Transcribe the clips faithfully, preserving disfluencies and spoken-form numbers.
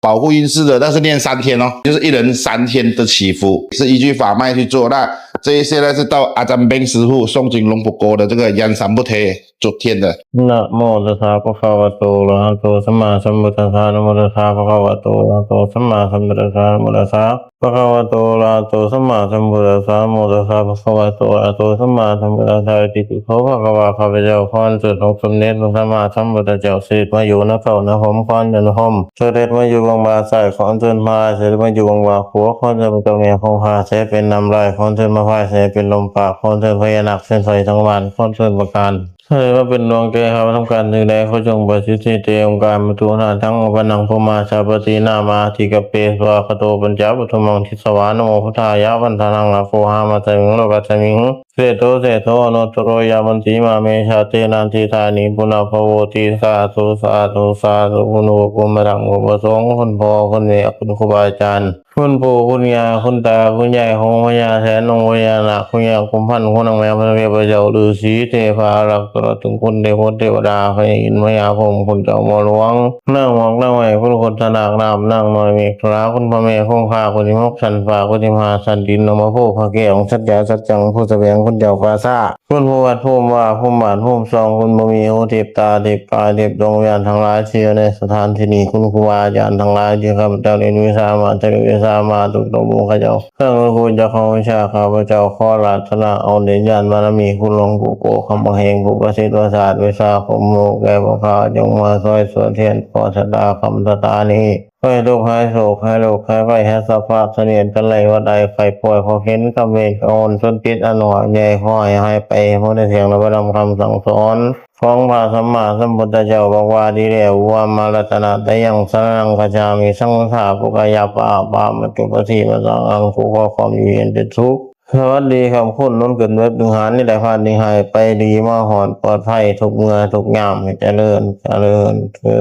保护运势的，但是念三天哦，就是一人三天的祈福，是依据法脉去做。那这一些呢，是到阿占宾师父诵经龙婆锅的这个 Yan Sambuddhe 昨天的。 Namo tassa bhagavato arahato sammāsambuddhassa. Namo tassa bhagavato arahato sammāsambuddhassa. Namo tassa bhagavato arahato sammāsambuddhassa. Namo tassa bhagavato arahato sammāsambuddhassa. Itipi so bhagavā ข้าพเจ้าขออัญเชิญองค์สมเด็จพระสัมมาสัมพุทธเจ้า เสด็จมาอยู่ณเก้าณโฮม คอนจันทโฮม เสด็จมาอยู่เบื้องบ่าซ้าย ขออัญเชิญพระ เสด็จมาอยู่เบื้องบ่าขวา ขออัญเชิญพระเจ้าแม่คงคา เสด็จเป็นน้ำลาย ขออัญเชิญพระพาย เสด็จเป็นลมปาก ขออัญเชิญพญานาค เส้นสร้อยสังวาล ขออัญเชิญประการ เสด็จมาเป็นดวงแก้ว ทำการสิ่งใดขอจงประสิทธิ เต โอมการ มะตุหาทัง อปะนัง พรหมาชาปติ นามะ อธิกัปเป สวากขาโต ปัญจวัตถุมัง ทิสวา นะโมพุทธายะ วันทานัง อาโกหามัสมิง โลกัสมิง เศรษฐโต เศรษฐโต อนุตตโร ยาวันติ มาเม ชาเต นาธิฏฐานิ ปุนพะโวติ สาธุ สาธุ สาธุ คุณอุปคุมพระธรรมอุปสงฆ์ คุณพ่อ คุณแม่ คุณครูบาอาจารย์ คุณปู่ คุณย่า คุณตา คุณยาย คุณพญาแถน องค์พญานาค คุณย่ากุมพันธ์ คุณนางแมว พระเทพเจ้า ฤาษี เทพารักษ์ ตลอดถึงคุณเทพบุตรเทวดา พญาอินทร์ พญาพรหม คุณเจ้าหมอหลวง นางหมอก นางไม้ คุณคนทนาค นาม นางน้อย เมขลา คุณพระแม่คงคา คุณสิบหกชั้นฟ้า คุณสิบห้าชั้นดิน นำมาโพพระแก้ว สัจจะสัจจัง ผู้แสวง คุณเจ้าฟ้าซ่า คุณผู้วัดภูมิว่า ภูมิบ้านภูมิซอง คุณบ่มีหูทิพย์ตาทิพย์กายทิพย์ ดวงวิญญาณทั้งหลายที่อยู่ในสถานที่นี้ คุณครูบาอาจารย์ทั้งหลายที่ข้าพเจ้าเรียนวิชามา เทศน์วิชามา ทุกๆ องค์ ข้าพเจ้า พระคุณครูเจ้าของวิชา ข้าพเจ้าขออาราธนาเอาเดชญาณบารมีคุณหลวงปู่โกคำบางแห่ง ผู้ประสิทธิ์ประสาทวิชาคมโมแก่พวกข้า จงมาช่วยสวดเทียนขอชะตาคำสถานี ขอให้ทุกข์หายโศกหายโรคหายภัย หายสะพาดเสนียดจัญไร ว่าได้ไข้ป่วยขอเข็นกำเวรกังวลชนพิษอันหวาดใหญ่ ขอให้หายไป เพราะได้เสียงและพระธรรมคำสั่งสอน ของพระสัมมาสัมพุทธเจ้าบอกว่าดีแล้ว อุปามารัตนตยังสรณังคัจฉามิ สังสาปุกายาปะปามัจจุปสีมาสังอัง ผู้ขอความอยู่เย็นเป็นสุข สวัสดีครับคุณ นนท์เกิดเบิดดึงหานนี่ได้พาดดึงหายไปดีมาหอดปลอดภัยทุกเมื่อทุกยาม ให้เจริญเจริญเถิ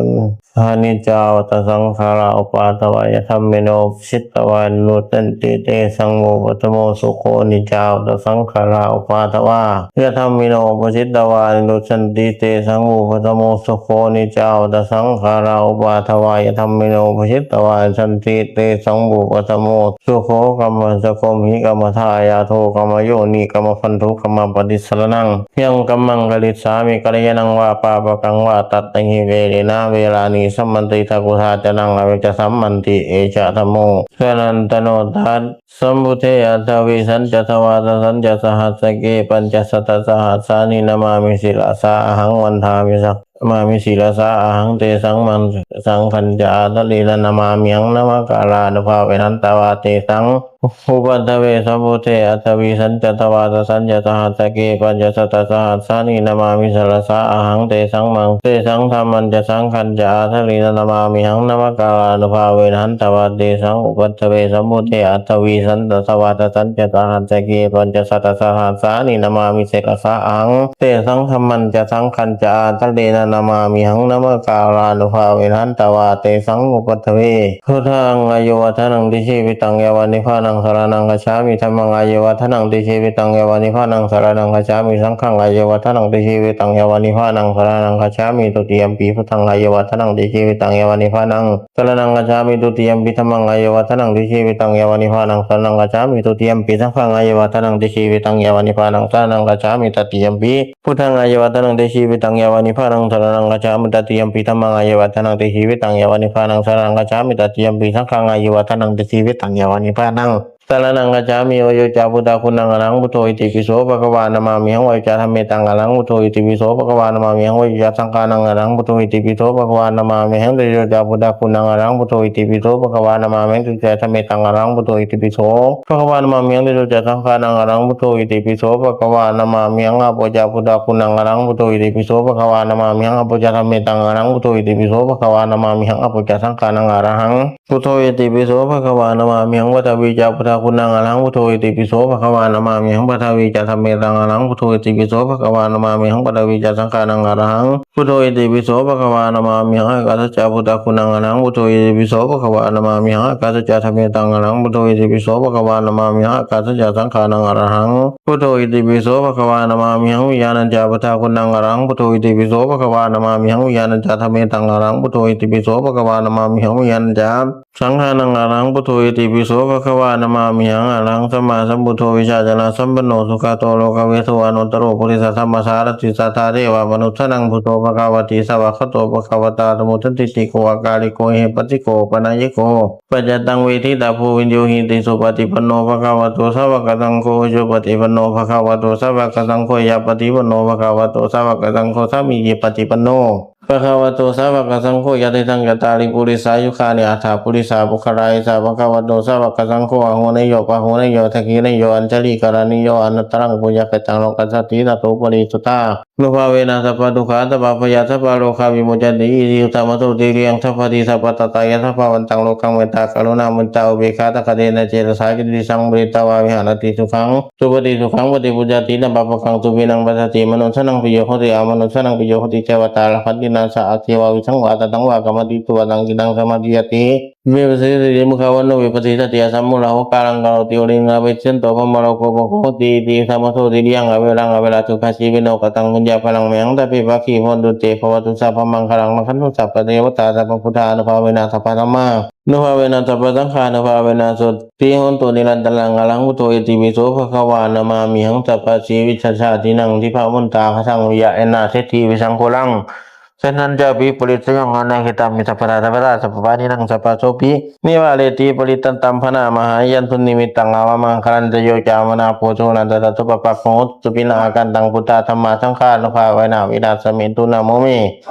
ด Aniccā vata saṅkhārā, uppādavayadhammino, uppajjitvā nirujjhanti, tesaṃ vūpasamo sukho. Aniccā vata saṅkhārā, uppādavayadhammino, uppajjitvā nirujjhanti, tesaṃ vūpasamo sukho. Aniccā vata saṅkhārā, uppādavayadhammino, uppajjitvā nirujjhanti, tesaṃ vūpasamo sukho. Kammassako kammadāyādo kammayoni kammabandhu kammapaṭisaraṇaṃ. Yaṃ kammaṃ karissāmi kalyāṇaṃ vā pāpakaṃ vā tattha hi verena verāni sammanti. Takuṭṭhācaraṃ avecca sammanti, eca dhammo sanātano. Tassambudhe aṭṭhavīsañca dvādasañca sahassake pañcasatasahassāni namāmi sirasā ahaṃ. Vandāmi sa- namāmi sirasā ahaṃ. Tesaṃ saṅghañca ādarena namāmihaṃ. Namakārānubhāvena hantvā tesaṃ upaddave. Sambudhe aṭṭhavīsañca dvādasañca sahassake pañcasatasahassāni namāmi sirasā ahaṃ. Tesaṃ dhammañca saṅghañca ādarena namāmihaṃ. Namakārānubhāvena hantvā tesaṃ upaddave. Sambudhe aṭṭhavīsañca dvādasañca sahassake pañcasatasahassāni namāmi sirasā ahaṃ. Tesaṃ dhammañca saṅghañca ādarena namāmihaṃ. Namakārānubhāvena hantvā tesaṃ upaddave. Buddhaṃ āyuvaḍḍhanaṃ itihi jīvitaṃ yāva nibbānaṃ saraṇaṃ gacchāmi. Dhammaṃ āyuvaḍḍhanaṃ itihi jīvitaṃ yāva nibbānaṃ saraṇaṃ gacchāmi. Saṅghaṃ āyuvaḍḍhanaṃ itihi jīvitaṃ yāva nibbānaṃ saraṇaṃ gacchāmi. Dutiyampi buddhaṃ āyuvaḍḍhanaṃ itihi jīvitaṃ yāva nibbānaṃ saraṇaṃ gacchāmi. Dutiyampi dhammaṃ āyuvaḍḍhanaṃ itihi jīvitaṃ yāva nibbānaṃ saraṇaṃ gacchāmi. Dutiyampi saṅghaṃ āyuvaḍḍhanaṃ itihi jīvitaṃ yāva nibbānaṃ saraṇaṃ gacchāmi. Tatiyampi buddhaṃ āyuvaḍḍhanaṃ itihi jīvitaṃ yāva nibbānaṃ saraṇaṃ gacchāmi. Tatiyampi dhammaṃ āyuvaḍḍhanaṃ itihi jīvitaṃ yāva nibbānaṃ saraṇaṃ gacchāmi. Tatiyampi saṅghaṃ āyuvaḍḍhanaṃ itihi jīvitaṃ yāva nibbānaṃ saraṇaṃ gacchāmi. Vāyo ca buddhaguṇaṃ arahaṃ buddho itipi so bhagavā namāmihaṃ. Vāyo ca dhammettaṃ arahaṃ buddho itipi so bhagavā namāmihaṃ. Vāyo ca saṅghānaṃ arahaṃ buddho itipi so bhagavā namāmihaṃ. Tejo ca buddhaguṇaṃ arahaṃ buddho itipi so bhagavā namāmihaṃ. Tejo ca dhammettaṃ arahaṃ buddho itipi so bhagavā namāmihaṃ. Tejo ca saṅghānaṃ arahaṃ buddho itipi so bhagavā namāmihaṃ. Āpo ca buddhaguṇaṃ arahaṃ buddho itipi so bhagavā namāmihaṃ. Āpo ca dhammettaṃ arahaṃ buddho itipi so bhagavā namāmihaṃ. Āpo ca saṅghānaṃ arahaṃ buddho itipi so bhagavā namāmihaṃ. Paṭhavī ca buddha buddhaguṇaṃ arahaṃ buddho itipi so bhagavā namāmihaṃ. Paṭhavī ca dhammetaṃ arahaṃ buddho itipi so bhagavā namāmihaṃ. Paṭavī ca saṅghānaṃ arahaṃ buddho itipi so bhagavā namāmihaṃ. Ākāsa ca buddhaguṇaṃ arahaṃ buddho itipi so bhagavā namāmihaṃ. Ākāsa ca dhammetaṃ arahaṃ buddho itipi so bhagavā namāmihaṃ. Ākāsa ca saṅghānaṃ arahaṃ buddho itipi so bhagavā namāmihaṃ. Vijñānañca buddhaguṇaṃ arahaṃ buddho itipi so bhagavā namāmihaṃ. Vijñānañca dhammetaṃ arahaṃ buddho itipi so bhagavā namāmihaṃ. Vijñānañca saṅghānaṃ arahaṃ buddho itipi so bhagavā namāmihaṃ. Arahaṃ sammāsambuddho vijjācaraṇasampanno sugato lokavidū anuttaro purisadammasārathi satthā devamanussānaṃ buddho bhagavāti. Svākkhāto bhagavatā dhammo sandiṭṭhiko akāliko ehipassiko opanayiko paccattaṃ veditabbo viññūhīti. Supaṭipanno bhagavato sāvakasaṅgho, ujupaṭipanno bhagavato sāvakasaṅgho, ñāyapaṭipanno bhagavato sāvakasaṅgho, sāmīcipaṭipanno bhagavato sāvakasaṅgho, yadidaṃ cattāri purisayugāni aṭṭha purisapuggalā, esa bhagavato sāvakasaṅgho, āhuneyyo pāhuneyyo dakkhiṇeyyo añjalikaraṇīyo, anuttaraṃ puññakkhettaṃ lokassāti. Tato parisuttānubhāvena sabbadukkhā sabbabhayā sabbarogā vimuccanti. Iti uddhamasūtiriyaṃ sabbadhi sabbattatāya sabbāvantaṃ lokaṃ mettākaruṇāmuditāupekkhāsahagatena cetasā catuddisaṃ pharitvā viharati. Sukhaṃ supati, sukhaṃ paṭibujjhati, na pāpakaṃ supinaṃ passati, manussānaṃ piyo hoti, amanussānaṃ piyo hoti, devatā labhati nāssa, aggī vā visaṃ vā satthaṃ vā kamati, suvaṇṇaṃ khīṇaṃ samādiyati, vipassīti mukhavaṇṇo vippasīdati, asammūḷho kālaṃ karoti, uḷārino appesito, brahmalokūpago hoti. Iti uddhamasūtiriyaṃ averaṃ averā sukhajīvino, kataṃ puññaphalaṃ mayhaṃ sabbe bhāgī bhavantu te. Bhavatu sabbamaṅgalaṃ, rakkhantu sabbadevatā, sabbabuddhānubhāvena sabbadhammā nubhāvena sabbasaṅghānubhāvena sotthī hontu nirantaraṃ. Arahaṃ buddho itipi so bhagavā namāmihaṃ. Sabbasīvisajātīnaṃ dibbamantāgadaṃ viya eṇṇaseṭṭhi visaṅguraṃ, seṭṭhañcāpi purisayaṃ anāgataṃ viya sabbadā sabbadā sabbapāṇinaṃ sabbasopi nivāreti. Parittaṃ taṃ bhaṇāma ha yaṃ dunnimittaṃ avamaṅgalañca, yo cāmanāpo sakuṇassa saddo pāpaggaho dussupinaṃ akantaṃ buddhadhammasaṅghānubhāvena vināsamentu. Namo me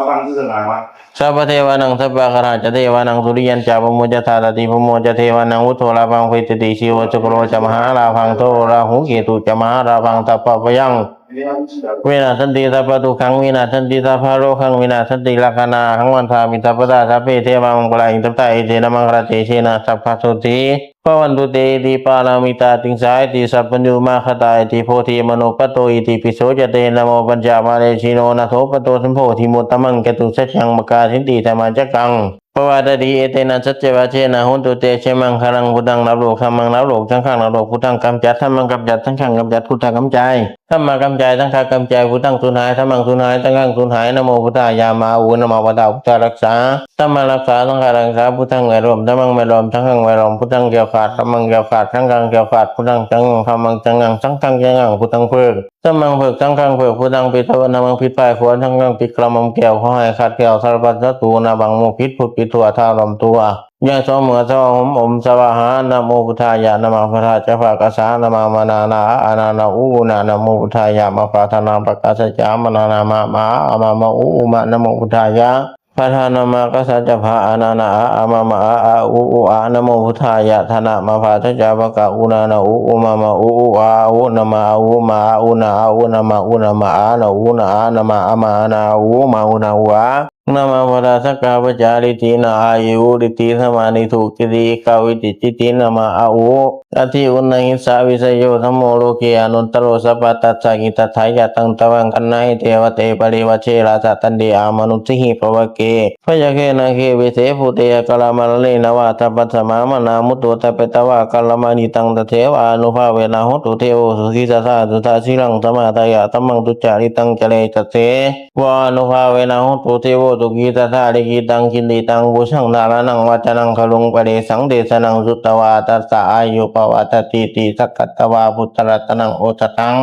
sabbadevānaṃ sabbagarā ca devānaṃ suriyañca pamodati, dhātubrahmā ca devānaṃ buddho lābhaṃ veditabbo, jīvo sukuro ca mahālābhaṃ, so rāhu ketu ca mahālābhaṃ, sabbabhayaṃ vināsanti, sabbadukkhaṃ vināsanti, sabbarogaṃ vināsanti, rakkhaṇā ahaṃ bandhāmi sabbadā. Sabbe devā maṅgalanti sabbadā, etena maṅgalatejena sabbasotthī bhavantu te. Iti pāramitā tiṇṇā iti sabbamanubrahmā iti bodhimanubrutto iti pi so ca te namo pañca mahesino. Nātho patto sambodhimuttamaṃ catusaccānaṃ pakāsanti dhammacakkaṃ pavattati, etena saccavajjena hotu te jayamaṅgalaṃ. Buddhaṃ ນຳລົງ, dhammaṃ ນຳລົງ, saṅghaṃ ນຳລົງ. Buddhaṃ ກຳຈັດ, dhammaṃ ກຳຈັດ, saṅghaṃ ກຳຈັດ, buddhaṃ ກຳຈາຍ, dhammaṃ ກຳຈາຍ, saṅghaṃ ກຳຈາຍ. Buddhaṃ ສູນຫາຍ, dhammaṃ ສູນຫາຍ, saṅghaṃ ສູນຫາຍ. Namo buddhāya, mā ā u namo buddhāya. Buddhaṃ ຮັກສາ, dhammaṃ ຮັກສາ, saṅghaṃ ຮັກສາ. Buddhaṃ ແວດລ້ອມ, dhammaṃ ແວດລ້ອມ, saṅghaṃ ແວດລ້ອມ. Buddhaṃ ກ່ຽວຂາດ, dhammaṃ ກ່ຽວຂາດ, saṅghaṃ ກ່ຽວຂາດ. Buddhaṃ ຈັງ, dhammaṃ ຈັງ, saṅghaṃ ຈັງ. Buddhaṃ ເພິກ, dhammaṃ ເພິກ, saṅghaṃ ເພິກ. Buddhaṃ ປິດ, dhammaṃ ປິດ. ປາຍຂົວ, dhammaṃ ປິດ. Karaṃ ແກ້ວ, ຂໍໃຫ້ຂັດແຄ້ວ ສາລະພັດສັດຕູ, dhammaṃ ຜິດ, ພຸດ, ປິດທົ່ວ, ທ້າວລ້ອມຕົວ. ຢ່າງສອງມື ສະຫວາຫົມ ອົມ ສະຫວາຫາ, namo buddhāya. Namo buddhāya, bhāgiyā, namo buddhāya. Anāṇā ū ū nā, namo buddhāya. Mā pā tha nā, pā kā sa ca, mā nā nā mā, mā ā ā mā, mā ū ū mā, namo buddhāya. Pā dhā nā, mā kā sa ca, phā ā nā nā, ā ā mā, mā ā ā ū ū ā, namo buddhāya. Dā nā, mā phā sa ca, pā kā ū nā nā, ū ū mā, mā ū ū ā, ā ū nā mā, ā ū mā, ā ū nā, ā ū nā mā, ā ū nā mā, ā nā ū nā, ā nā mā, ā mā ā nā, ū ū mā, ū nā ū ā. Nā mā pā dā sa kā pa cā ri ti nā ā i u ri ti, samā ni dhu ki ti i kā vi ti ci ti, nā mā a u. Atthi uṇhissavijayo dhammo loke, anuttaro sabbaṭṭhassa hitatthāya. Taṃ tvaṃ gaṇhāhi devate, parivajje rājadaṇḍe, amanussāhi pāvake. Byagghe nāghe vise bhūte, akālamaraṇena vā, sabbasamāvamaṇā mutto. Sabbe devā akālamaraṇītaṃ, taṃ devānubhāvena hotu devo sukhī sadā. Suddhasīlaṃ samādāya, dhammaṃ sucaritaṃ care, taṃ devānubhāvena hotu devo sukhī sadā. Likkhitaṃ cintitaṃ pūjaṃ, dhāraṇaṃ vācanaṃ garuṃ, paresaṃ desanaṃ sutvā, tassa āyu pavaḍḍhatīti. Sakkatvā buddharatanaṃ osathaṃ,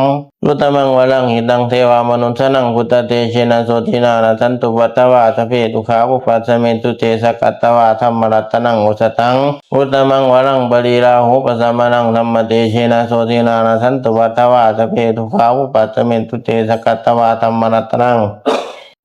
uttamaṃ varaṃ hitaṃ, devamanussānaṃ, buddhatejena sotthinā, nassantupaddavā sabbe, dukkhā vūpasamentu te. Sakkatvā dhammaratanaṃ osathaṃ, uttamaṃ varaṃ, pariḷāhūpasamanaṃ, dhammatejena sotthinā, nassantupaddavā sabbe, dukkhā vūpasamentu te. Sakkatvā dhammaratanaṃ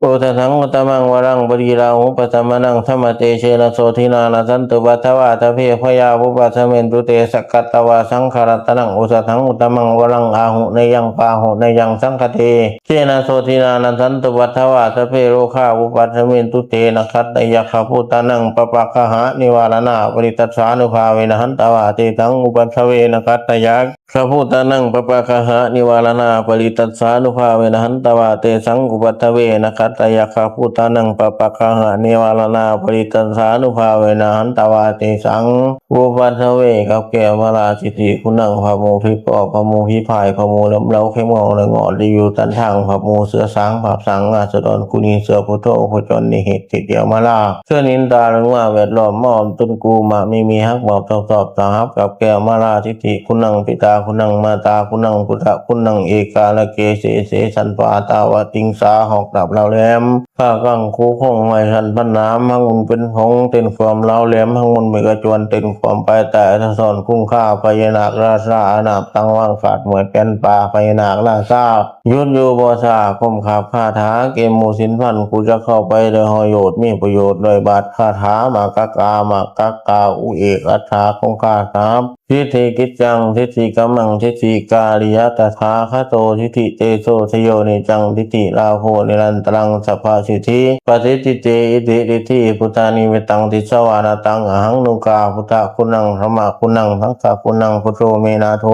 Uttamaṃ uttamaṃ varaṃ, pariḷāhūpasamanaṃ, dhammatejena sotthinā, nassantupaddavā sabbe, bhayā vūpasamentu te. Sakkatvā saṅgharatanaṃ osathaṃ, uttamaṃ varaṃ āhuneyyaṃ, pāhuneyyaṃ saṅghatejena sotthinā, nassantupaddavā sabbe, rogā vūpasamentu te. Nakkhattayakkhabhūtānaṃ, pāpaggahanivāraṇā, parittassānubhāvena hantvā tesaṃ upaddave. Nakkhattayak khabhūtānaṃ, pāpaggahanivāraṇā, parittassānubhāvena hantvā tesaṃ upaddave. Nakkhattayakkhabhūtānaṃ, pāpaggahanivāraṇā, parittassānubhāvena hantvā tesaṃ upaddave. กับแก้วมาลาสิทธิคุณัง พระหมู่ผีปอบ พระหมู่ผีพ่าย พระหมู่ลำเลาเข้มงวดและงอดดีอยู่ตันทาง พระหมู่เสือสาง ปราบสางราษฎร กุลีเสือผู้โทผู้จร นิเหตุสิทธิแก้วมาลา เชิญอินตาลงมาแวดล้อม มาอ้อมต้นกู มะ มี มี หัก บอบ ทอบ สอบ สาหับ กับแก้วมาลาสิทธิคุณัง ปิตาคุณัง มาตาคุณัง พุทธคุณัง เอกาลเก เส เส สันปา ตาวติงสา หอกดาบเหลาแหลม ผ้ากังคูคง ไม้สั้นพันหนาม หักมุนเป็นผง เต้นความเหลาแหลม หักมุนเมฆจวน เต้นความไปตาย สะท้อนคุ้งค่า พญานาคราชา อานาบตังวางขาด เหมือนแก่นป่า พญานาคราชา หยุดอยู่บ่ช้า ก้มขาบคาถา เกมหมู่สินพัน กูจะเข้าไปโดยหอโยด มีประโยชน์โดยบาทคาถา มากกา มากกา อุเอกอัฏฐา คงคาถา ทิฏฐิกิจจัง ทิฏฐิกรรมัง ทิฏฐิการิยะ ตถาคโต ทิฏฐิเตโช ทโย นิจจัง ทิฏฐิลาโภ นิรันตรัง สัพพสิทธิ ปะทิฏฐิเต อิติ ทิฏฐิ พุทธานิมิตตัง ทิสวานะตัง อหัง นุกา พุทธคุณัง ธรรมคุณัง สังฆคุณัง พุทโธ เม นาโถ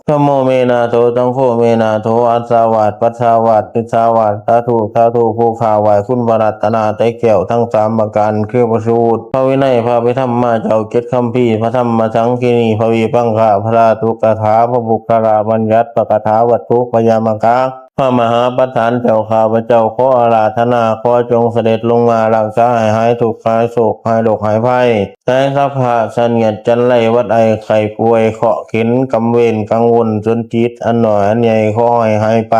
Dhammo me nātho, saṅgho me nātho, assāvāsa pacchāvāsa hissāvāsa sādhu sādhu ผู้ข้าไหว้คุณพระรัตนตรัยแก้วทั้งสามประการ คือพระสูตร พระวินัย พระอภิธรรมมาเจ้าเจ็ดคัมภีร์ พระธรรมสังคีรี พระวิพังคะ พระธาตุกถา พระปุคคลบัญญัติ พระคาถาวัตถุ พระยมกะ พระมหาปัฏฐานเจ้าข้าพเจ้าขออาราธนา ขอจงเสด็จลงมารักษาให้หายทุกข์หายโศกหายโรคหายภัย หายสัพพะเสนียดจัญไรหวัดไอไข้ป่วยเคราะห์เข็ญกรรมเวรกังวลสนจิตอันน้อยอันใหญ่ขอให้หายไป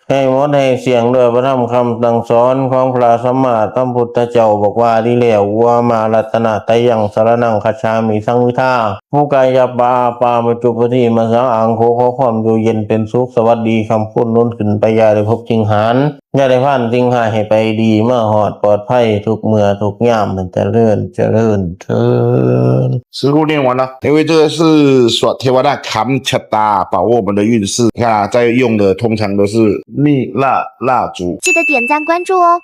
ให้หมดให้เสี้ยงด้วยพระธรรมคำสั่งสอนของพระสัมมาสัมพุทธเจ้าบอกว่าดีแล้ว Uttamaṃ ratanattayaṃ saraṇaṃ gacchāmi saṅghaṃ. ผู้กายาปาอาปามาจุปฏิมาสังอังโคขอความอยู่เย็นเป็นสุขสวัสดีคำพูนนุนขึ้นไปอย่าได้พบสิ่งหาน อย่าได้ผ่านสิ่งหายให้ไปดีมาหอดปลอดภัยทุกเมื่อทุกยามมันเจริญเจริญเทิน 师傅念完了，因为这个是 Swatthayavada Kamchata 保我们的运势。你看啊，在用的通常都是蜜蜡蜡烛。记得点赞关注哦。